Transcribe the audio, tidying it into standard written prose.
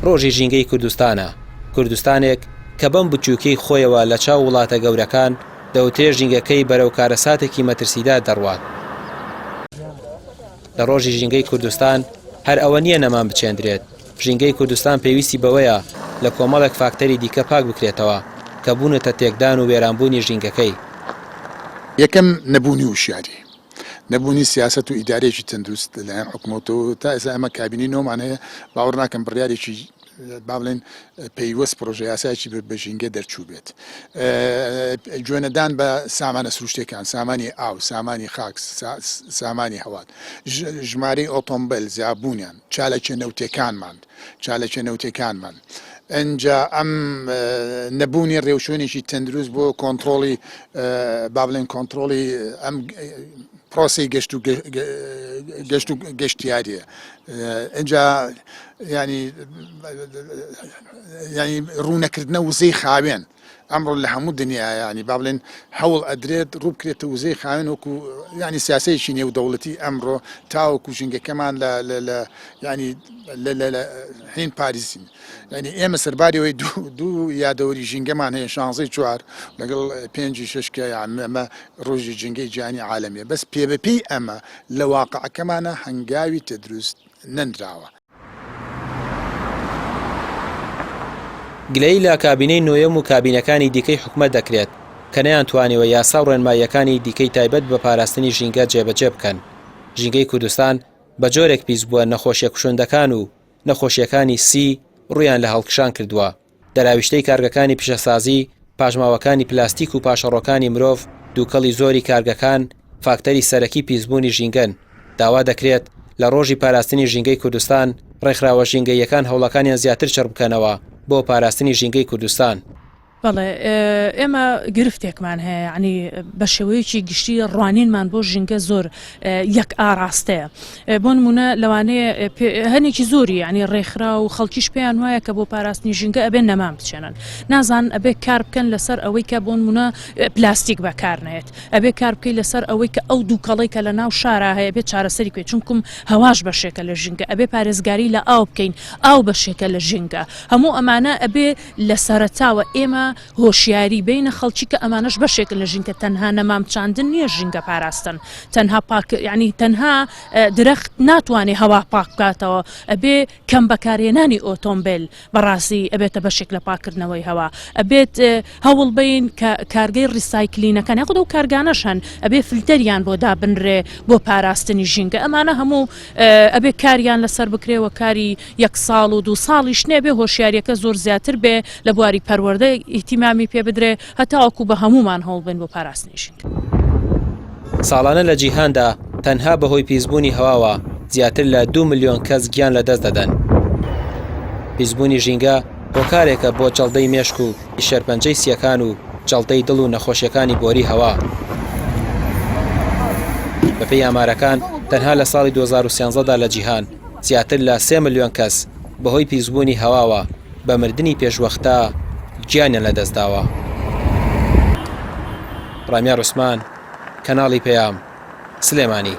ڕۆژی ژینگەی کوردستانە، کوردستانێک کە بەم بچووکیەی خۆیەوە لە چاو وڵاتە گەورەکان دەوترێ ژینگەکەی بەرەو کارەساتێکی مەترسیدار دەڕوات. لە ڕۆژی ژینگەی کوردستان هەر ئەوە نییە نەمام بچێندرێت، ژینگەی کوردستان پێویستی بەوەیە لە کۆمەڵێک فاکتەری دیکە پاک بکرێتەوە کە بوونەتە تێکدان و وێرانبوونی ژینگەکەی. یەکەم، نەبوونی وشیاری، نەبوونی سیاسەت و ئیدارەیەکی تەندروست لەلایەن حکومەتەوە، تا ئێستا ئێمە کابینەی نۆمان هەیە، باوەڕ ناکەم بڕیارێکی با بڵێن پەیوەست پرۆژە یاسایەکی بە ژینگە دەرچوو بێت. گوێنەدان بە سامانە سروشتیەکان، سامانی ئاو، سامانی خاک، سامانی هەوا، ژمارەی ئۆتۆمبێل زیابوونیان، چالاکیە نەوتیەکانمان، چالاکیە نەوتیەکانمان، ئینجا ئەم نەبوونی ڕێوشوێنێکی تەندروست بۆ کۆنتڕۆڵی با بڵێن کۆنتڕۆڵی ئەم پرۆسەی گەشت و گەشت و گەشتیاریە ئینجا ینی ینی ڕوونەکردنە وزەی خاوێن ئەمڕۆ لە هەموو دنیا ینی با بڵێن هەوڵ ئەدرێت ڕووبکرێتە وزەی خاوێن وەکو ینی سیاسەیەکی نێودەوڵەتی ئەمڕۆ تاوەکو ژینگەکەمان لە لە ینی لە حین پاریسین ینی ئێمە سەرباری ئەوەی دوو یادەوەری ژینگەمان هەیە شانزەی چوار لەگەڵ پێنجی شەش کە یان ئەمە ڕۆژی ژینگەی جیهانی عالەمیە بەس پێ بە پێی ئەمە لە واقعەکەمانە هەنگاوی تەدروست نەنراوە. گلەیی لە کابینەی نۆیەم و کابینەکانی دیکەی حکومەت دەکرێت کە نەیانتوانیوە یاسا و ڕێنماییەکانی دیکەی تایبەت بە پاراستنی ژینگە جێبەجێ بکەن. ژینگەی کوردستان بە جۆرێک پیس بووە نەخۆشیە کوشندەکان و نەخۆشیەکانی سی ڕوویان لە هەڵکشان کردووە. دەراویشتەی کارگەکانی پیشەسازی، پاشماوەکانی پلاستیک و پاشەڕۆکانی مرۆڤ، دووکەڵی زۆری کارگەکان، فاکتەری سەرەکی پیسبوونی ژینگەن. داوا دەکرێت لە ڕۆژی پاراستنی ژینگەی کوردستان، ڕێکخراوە ژینگەییەکان هەوڵەکانیان زیاتر چڕ بکەنەوە بۆ پاراستنی ژینگەی کوردستان. بەڵێ ئێمە گرفتێکمان هەیە یانی بە شێوەیەکی گشتی ڕوانینمان بۆ ژینگە زۆر یەک ئاراستەیە بۆ نمونە لەوانەیە هەنێکی زۆری یعنی ڕێکخرا و خەڵکیش پێیان وایە کە بۆ پاراستنی ژینگە ئەبێ نەمام بچێنن نازان ئەبێ کار بکەن لەسەر ئەوەی کە بۆ نمونە پلاستیک بەکار نێت ئەبێ کار بکەی لەسەر ئەوەی کە ئەو دووکەڵی کە لە ناو شارا هەیە بێت چارەسەری بکەیت چونکم هەواش بەشێکە لە ژینگە ئەبێ پارێزگاری لە ئاو بکەین ئاو بەشێکە لە ژینگە هەموو ئەمانە ئەبێ لە سەرەتاوە ئێمە هۆشیاری بەینە خەڵکی کە ئەمانەش بەشێکن لە ژینگە تەنها نەمام چاندن نییە ژینگە پاراستن تەنها پاک یعنی تەنها درەخت ناتوانێ هەوا پاک بکاتەوە ئەبێ کەم بەکارهێنانی ئۆتۆمبێل بەڕاستی ئەبێتە بەشێک لە پاکردنەوەی هەوا ئەبێت هەوڵ بین کە کارگەی recycling ەکان یاخود ئەو کارگانەش هەن ئەبێ فلتەریان بۆ دابنرێ بۆ پاراستنی ژینگە ئەمانە هەموو ئەبێ کاریان لەسەر بکرێ و کاری یەک ساڵ و دوو ساڵیش نەبێ هۆشیاریەکە زۆر زیاتر بێ لە بواری پەروەردە ئیهتیمامی پێ بدرێ هەتاوەکو بە هەموومان هەوڵ بەین بۆ پاراستنی ژینگە. ساڵانە لە جیهاندا تەنها بەهۆی پیسبوونی هەواوە زیاتر لە دوو ملیۆن کەس گیان لەدەست دەدەن. پیسبوونی ژینگە هۆکارێکە بۆ جەڵدەی مێشک و شێرپەنجەی سییەکان و جەڵدەی دڵ و نەخۆشیەکانی بۆری هەوا. بەپێی ئامارەکان تەنها لە ساڵی 2013 دا لە جیهان زیاتر لە سێ ملیۆن کەس بەهۆی پیسبوونی هەواوە بە مردنی پێشوەختە گیانیان لەدەستداوە. ڕامیار عوسمان، کەناڵی پەیام، سلێمانی.